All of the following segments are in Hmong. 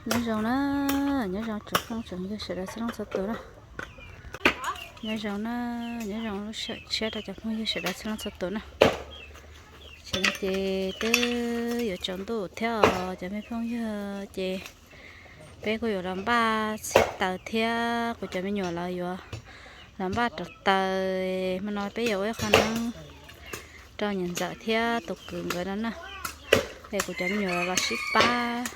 Nyob zoo na, nyob zoo tsoom phooj tsoom ywg sawv daws txhua leej txhua tus na. Nyob zoo na, nyob zoo lub sij hawm tshiab rau cov phooj ywg sawv daws txhua leej txhua tus na. Tam sim no ces twb yuav tsaus ntuj thiab os cov me phooj ywg, ces peb kuj yuav los npaj txhib taws thiab kuv cov me nyuam lawv yuav los npaj rauv taws. Hmo no peb yuav ua ib qho neeb rau niam ntxawm thiab tus kwv nkawd no na. Es kuv cov me nyuam los sib pab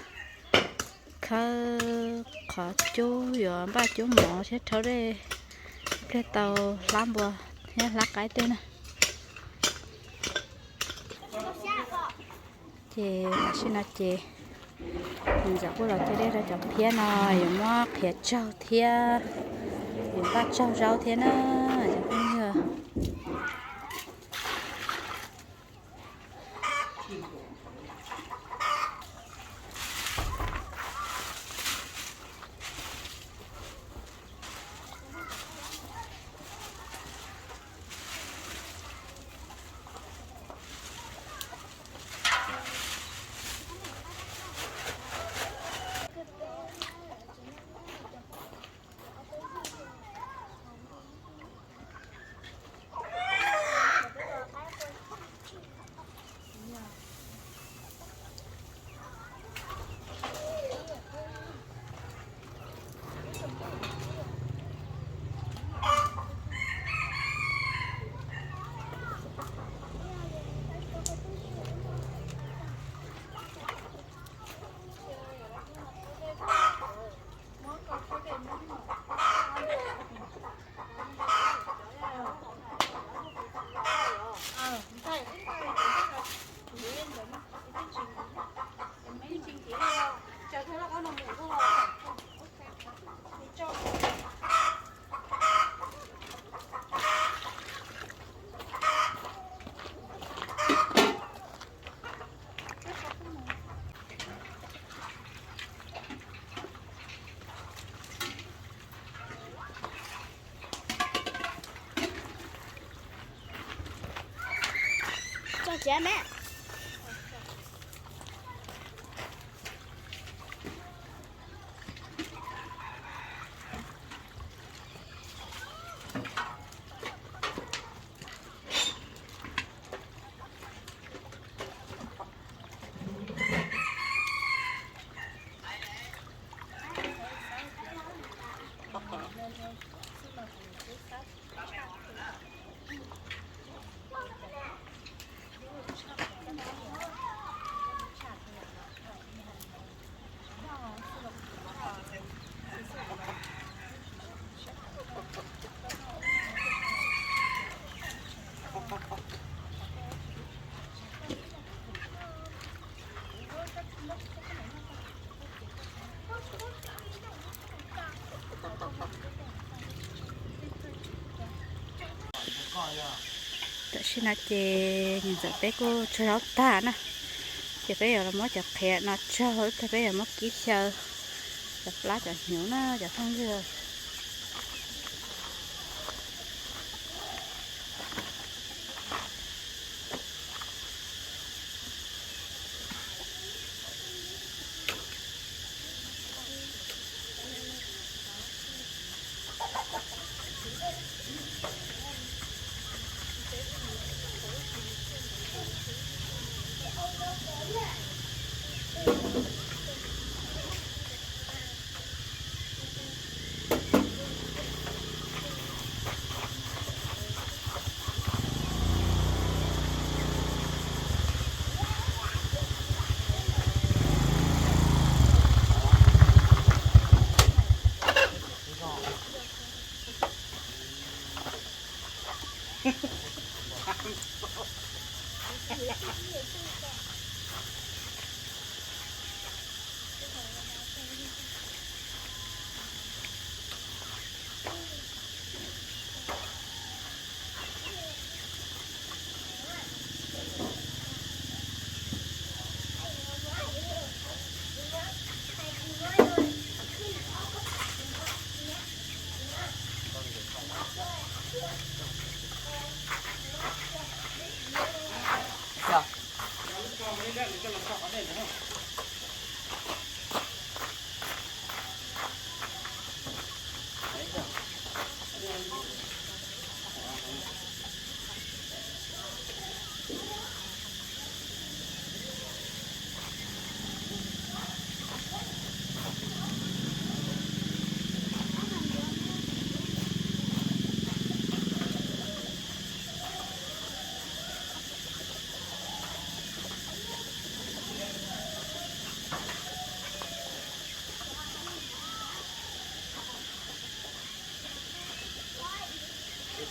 khawb qhov cub, yuav npaj cub mov thiab rhaub dej, ib pliag tau hlab npua thiab hlab qaib tej na. Ces tam sim no ces niam ntxawm kuj los cog dej rau cov phiab no, yuav muab qhiav tsaug thiab yuav npaj tsaug zaub thiab na, cov phooj ywg. Tam sim no ces niam ntxawm peb kuj tsaug zaub tag na, ces peb yuav los muab cov qhiav no tsaug, ib pliag peb yuav muab kib xyaw cov plab cov hnyuv na cov phooj ywg.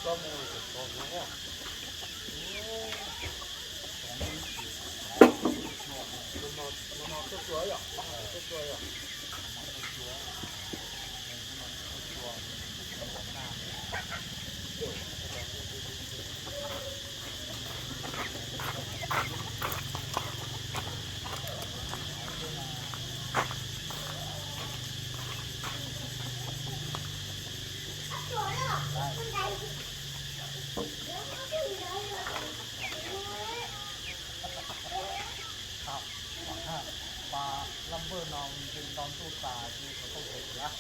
Pas laj npawj no nce nto ntuj tas ces kom tau tawm tiag.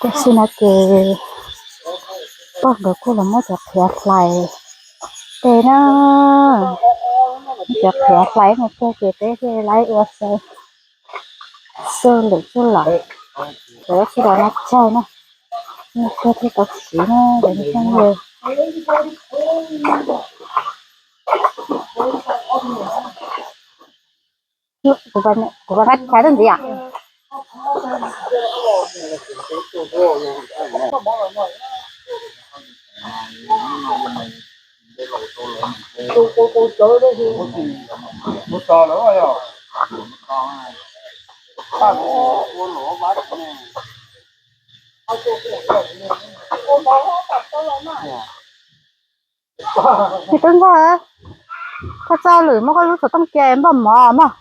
Tam sim no ces pog nkawd kuj los muab cov qhiav hlais tej na, cov qhiav hlais no tej ces peb thiaj li ua xwb, xwb lwm xwb lawm. Cov sawv daws no tsawg na, no tsawg thiaj tau siv na, cov no tsawg. Kuv, kuv pab qhaib tau ntxiv yom. Txiv Tub Nkauj, koj txoj lwm muab koj lub xov tooj cia npaj mov mog.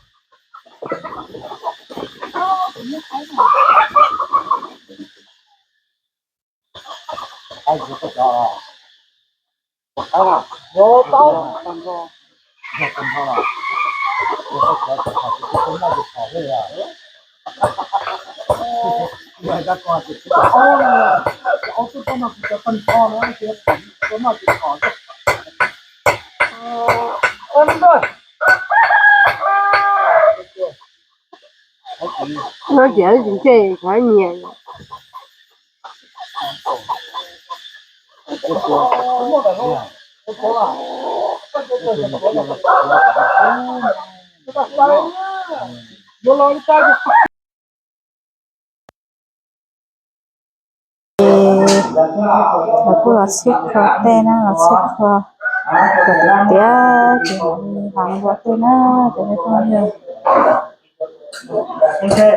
Noj ces tsis ntsej qhov nyias. Ces lawv kuj los sib kho tej na, los sib kho kom tiav tiav ces lawv li hlais npua tej na, cov me phooj ywg. Tam sim no ces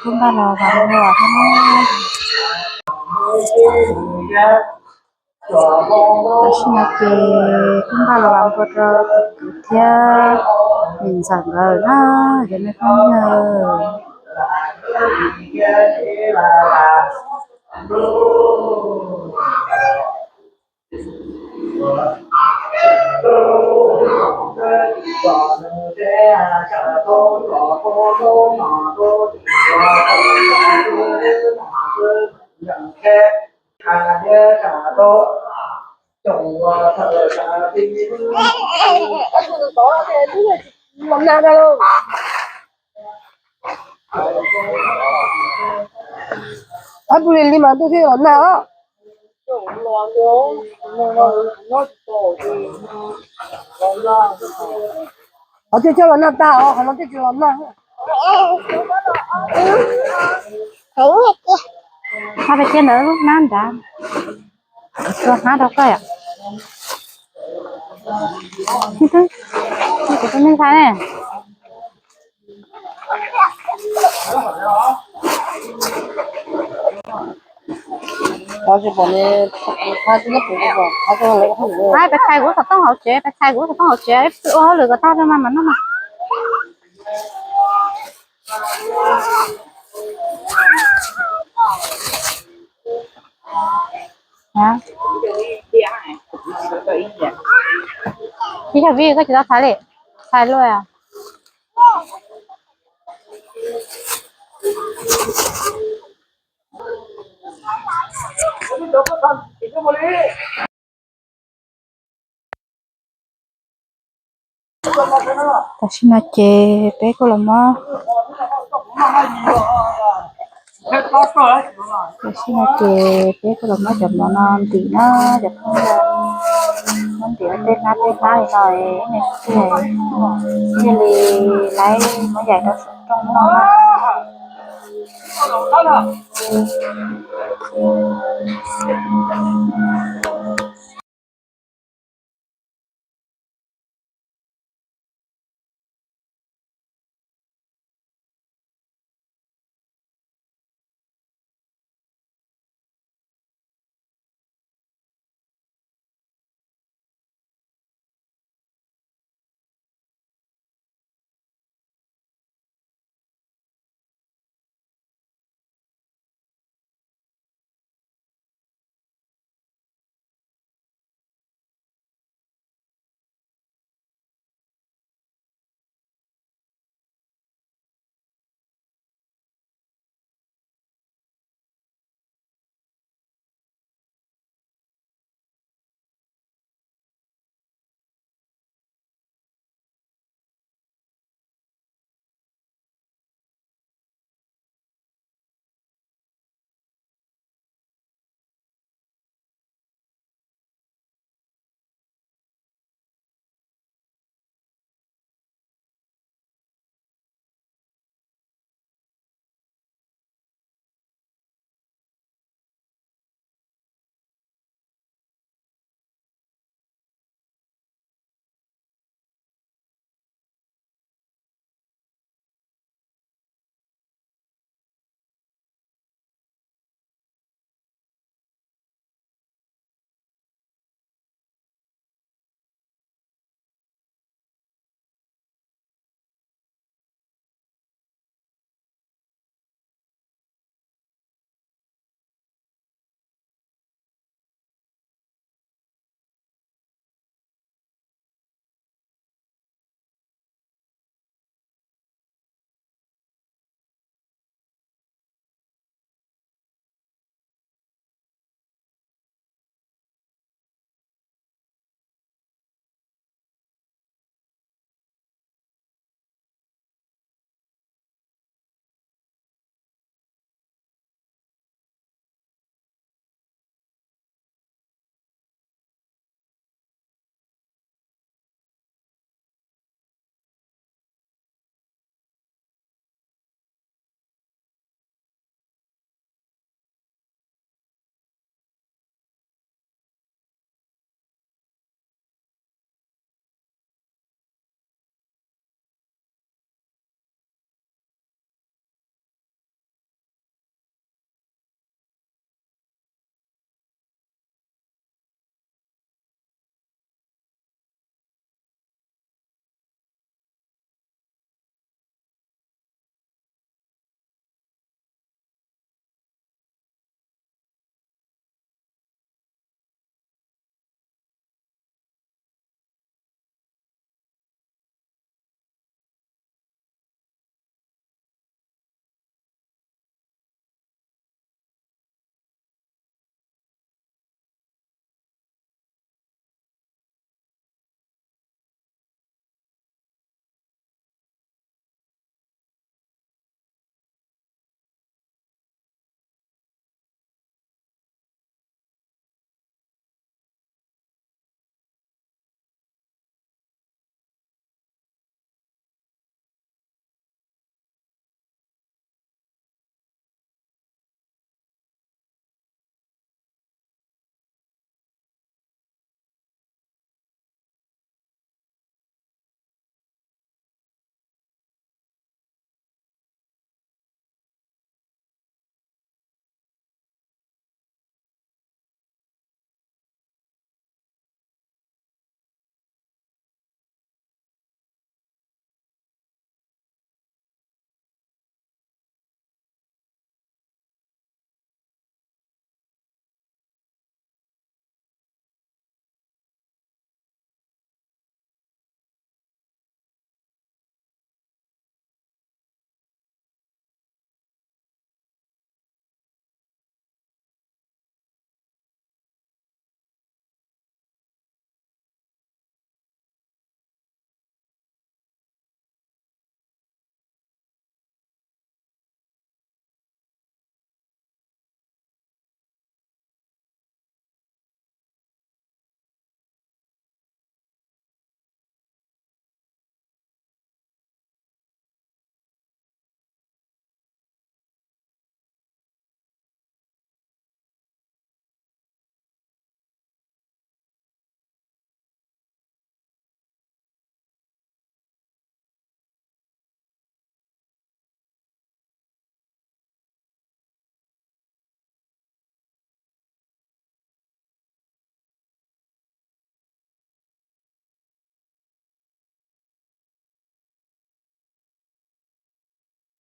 kuj npaj los vas npua thiab na. Tam sim no ces kuj npaj los vas npua rau tus kwv thiab niam ntxawm nkawd na, cov me phooj ywg. Ab, pw li li mas ntuj thiaj los nag os. Qhov twg coj los nag tag os, qhov no twb tsis los nag. Ab, peb cia ntawd lub hnab nrad. Tua hnab rau koj yom. Kuv tus neeg Thaib ne. Pais txhais kuv xov tooj hauv tsev, pais txhais kuv xov tooj hauv tsev, ua hauj lwm kom tag rau mas mam noj mas. Ib yog vij koj tsis tau txhais li, txhais luaj. Tam sim no ces peb kuj los muab, tam sim no ces peb kuj los muab cov mov no ntim na cov phooj ywg, muab ntim tej hnab tej hnab li no, nej thiaj li laiv muab yaim rau saum rooj no na.